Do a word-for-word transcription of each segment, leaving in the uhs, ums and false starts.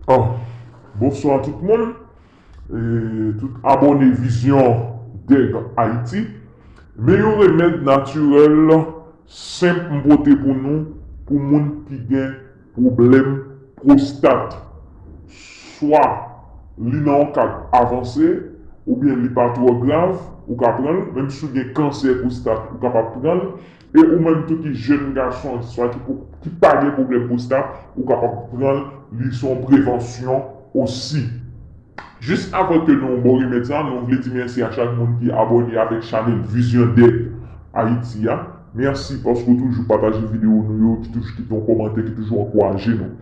Ah, bonswa tout moun, e tout abòne Vizyon Dèg Ayiti. Men yon remèd natirèl senp m pote pou nou, pou moun ki gen pwoblèm pwostat. Swa li nan yon kad avanse, oubyen li pa twò grav, ou ka pran l. Menm si w gen kansè pwostat, ou kapab pran l. E ou menm tou ki jèn gason, swa ki, pou, ki pa gen pwoblèm pwostat, ou kapab pran l, li se yon prevansyon osi. Jis avan ke nou ba w remèd sa, nou vle di mèsi a chak moun ki abòne avèk chanèl Vizyon Dèg Ayiti a. Mèsi paske w toujou pataje videyo nou yo, ki toujou kite yon kòmantè, ki toujou ankouraje nou.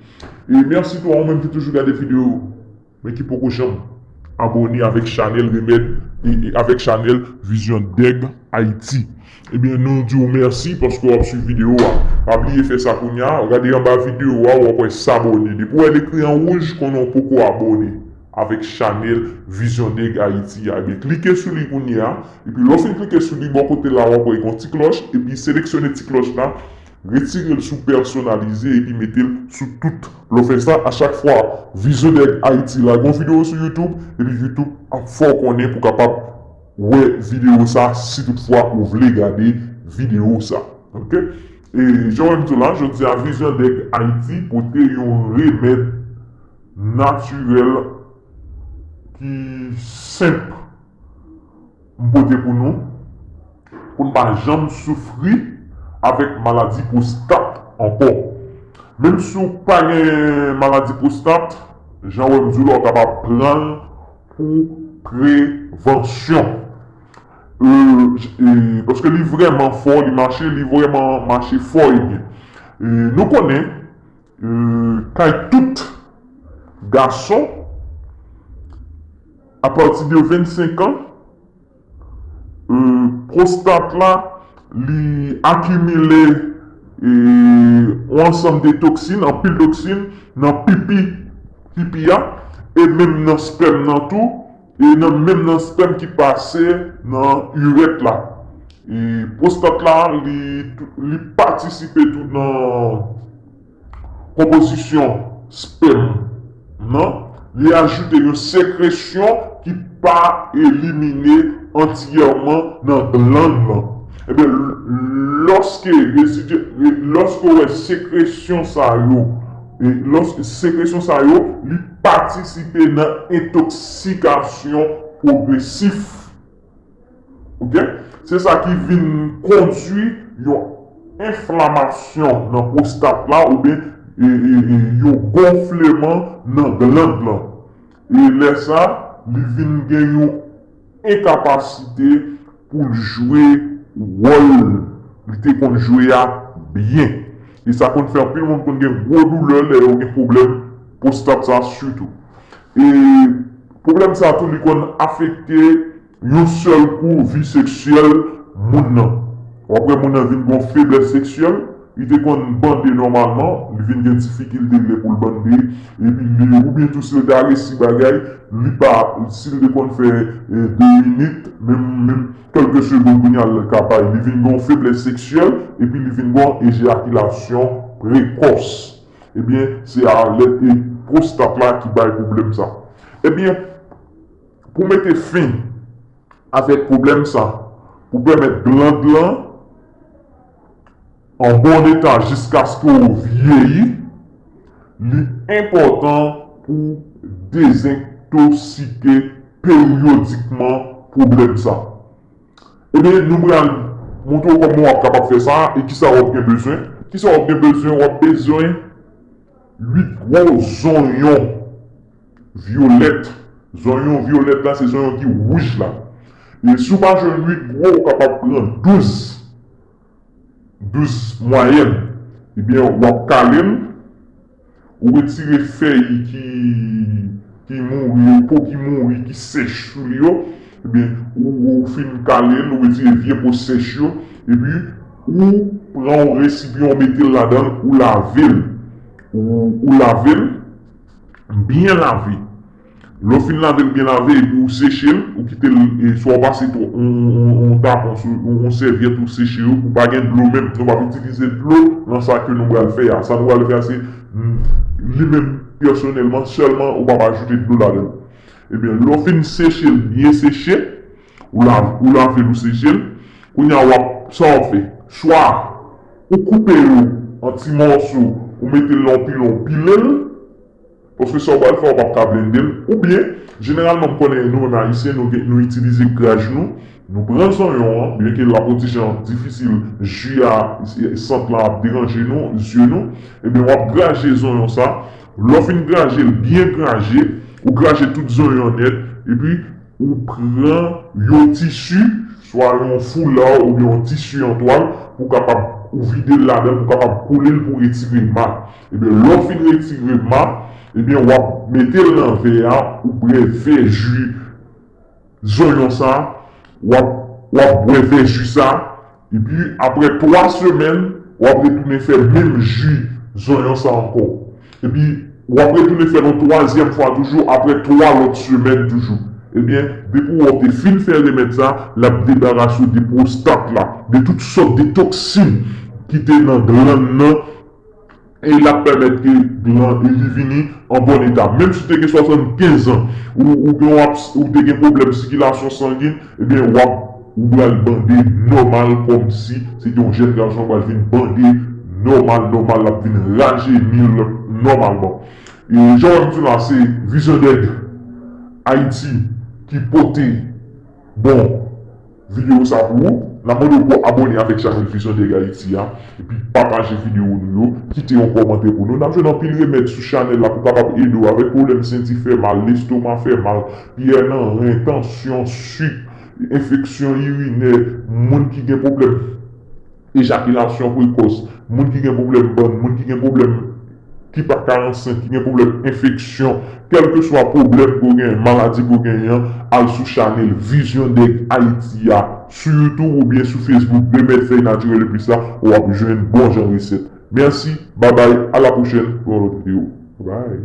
E mèsi tou a ou menm ki toujou gade videyo, men ki poko janm abòne avèk chanèl remèd, e, e avèk chanèl Vizyon Dèg Ayiti. Ebyen, nou di w mèsi paske w ap swiv videyo a. Pa bliye fè sa kounye a. Gade anba videyo a, w ap wè s'abonner. Depi w wè l ekri an wouj, konnen w poko abòne avèk chanèl Vizyon Dèg Ayiti a. Ebyen, klike sou li kounye a. Epi lè w fin klike sou li, bò kote la, w ap wè yon ti klòch. Epi seleksyone ti klòch la. Retire l sou pèsonalize epi mete l sou tout. Lè w fè sa, a chak fwa Vizyon Dèg Ayiti lage yon videyo sou YouTube, epi YouTube ap fè w konnen pou w kapab wè videyo sa si toutfwa ou vle gade videyo sa. Oke? E jan w wè m di w la, jodi a Vizyon Dèg Ayiti pote yon remèd natirèl ki senp m pote pou nou, pou n pa janm soufri avèk maladi pwostat ankò. Menm si w pa gen maladi pwostat, jan w wè m di w la, w kapab pran l pou prevansyon. E, e, paske li vrèman fò, li mache, li vrèman mache fò e byen. E, nou konnen, e, kay tout gason, apati de vennsenk an, e, pwostat la, li akimile, e, yon ansanm de toksin, anpil toksin, nan pipi, pipi a, e menm nan spèm nan tou, e nan menm nan spèm ki pase nan irèt la. E pwostat la, li, li patisipe tou nan konpozisyon spèm nan, li ajoute yon sekresyon ki pa elimine antiyèman nan glann lan. Ebyen, lòske rezidi, lòske w wè sekresyon sa yo, e lòske sekresyon sa yo, li patisipe nan entoksikasyon pwogresif. Oke? Se sa ki vin kondwi yon enflamasyon nan pwostat la oubyen, e, e, e, yon gonfleman nan glann lan. E lè sa, li vin gen yon enkapasite pou l jwe wòl li te konn jwe a byen. E sa konn fè anpil moun konn gen gwo doulè lè yo gen pwoblèm pwostat sa sitou. E pwoblèm sa tou, li konn afekte yon sèl kou vi seksyèl moun nan. W ap wè moun nan vin gen yon feblès seksyèl, li te konn bande nòmalman, li vin gen difikilte lè pou l bande, epi li, oubyen tou si l ta resi bagay, li pa, si l te konn fè, e, de minit, menm, menm kèlke segonn kounye a l kapab, li vin gen yon feblès seksyèl, epi li vin gen yon ejakilasyon prekòs. Ebyen, se alèt e pwostat la ki bay pwoblèm sa. Ebyen, pou mete fen avèk pwoblèm sa, pou pèmèt glann lan an bon eta jiskaske w vyeyi, li enpòtan pou dezentoksike peryodikman pwoblèm sa. Ebyen, nou pral montre w kòman w ap kapab fè sa e kisa w ap gen bezwen. Kisa w ap gen bezwen? W ap bezwen uit gwo zonyon vyolèt. Zonyon vyolèt la, se zonyon ki wouj la. E si w pa jwenn uit gwo, ou kapab pran douz. Douz mwayèn. Ebyen, w ap kale l, ou retire fèy ki, ki mouri yo, po ki mouri, ki sèch sou li yo. Ebyen, ou, ou fin kale l, ou retire vye po sèch yo, epi ou pran yon resipyan, ou mete l ladan l, ou lave l. Ou, ou lave l, byen lave. Lè w fin lave l byen lave, epi ou seche l, ou kite l, e, swa w pase yon, yon, yon, yon tapon sou yon, yon sèvyèt ou seche yo, pou pa gen dlo menm. Nou p ap itilize dlo nan sa ke nou pral fè a. Sa nou pral fè a, se, mm, li menm, pèsonèlman, sèlman ou p ap ajoute dlo ladan l. Ebyen, lè w fin seche l byen seche, ou la, ou lave l, ou seche l, kounye a w ap, sa w ap fè? Swa ou koupe yo an ti mòso, ou mete l nan yon pilon, ou pile l, paske sa w pral fè, ou p ap ka blende l, oubyen, jeneralman, m konnen nou menm Ayisyen, nou, gen- nou itilize graj nou, nou pran zonyon an, byenke l ap yon ti jan difisil, ji a, sant lan ap deranje nou, zye nou, ebyen, w ap graje zonyon sa, lè w fin graje l, byen graje, ou graje tout zonyon nèt, epi ou pran yon tisi, swa yon foula oubyen yon tisi an twal, pou w kapab, ou vide l ladan l, pou w kapab koule l pou retire ma. Ebyen, lè w fin retire ma, ebyen, w ap mete l nan vè a, ou bwè vè ji zonyon sa, w ap, w ap bwè vè ji sa, epi apre twa semèn, w ap retounen fè menm ji zonyon sa ankò. Epi, w ap retounen fè l yon twazyèm fwa toujou, apre twa lòt semèn toujou. Ebyen, depi w te fin fè remèd sa, l ap debarase w de pwostat la, de tout sòt de toksin ki te nan glann nan, e l ap pèmèt ke glann li vini an bon eta. Menm si w te gen swasannkenz an, ou, ou gen yon abs-, ou te gen pwoblèm sikilasyon sangin, ebyen, w ap, ou pral bande nòmal, kòmsi se te yon jèn gason, ou pral vin bande nòmal, nòmal, l ap vin rajeni l nòmalman. E jan w wè m di w la, se Vizyon Dèg Ayiti ki pote bon videyo sa pou ou. N ap mande w pou w abòne avèk chanèl Vizyon Dèg Ayiti a, epi pataje videyo nou yo, kite yon kòmantè pou nou. N ap jwenn anpil remèd sou chanèl la pou kapab ede w avèk pwoblèm senti fè mal, lestoma fè mal, pyè nan ren, tansyon, sik, enfeksyon irinè, moun ki gen pwoblèm ejakilasyon prekòs, moun ki gen pwoblèm bann, moun ki gen pwoblèm ki pa ka ansent, ki gen pwoblèm enfeksyon, kèlkeswa pwoblèm ke w genyen, maladi ke w genyen an, al sou chanèl Vizyon Dèg Ayiti a, sou YouTube oubyen sou Facebook, Remèd Fèy Natirèl Epis la, w ap jwenn bon jan resèt. Mèsi, babay, a la pwochèn pou yon lòt videyo. Babay.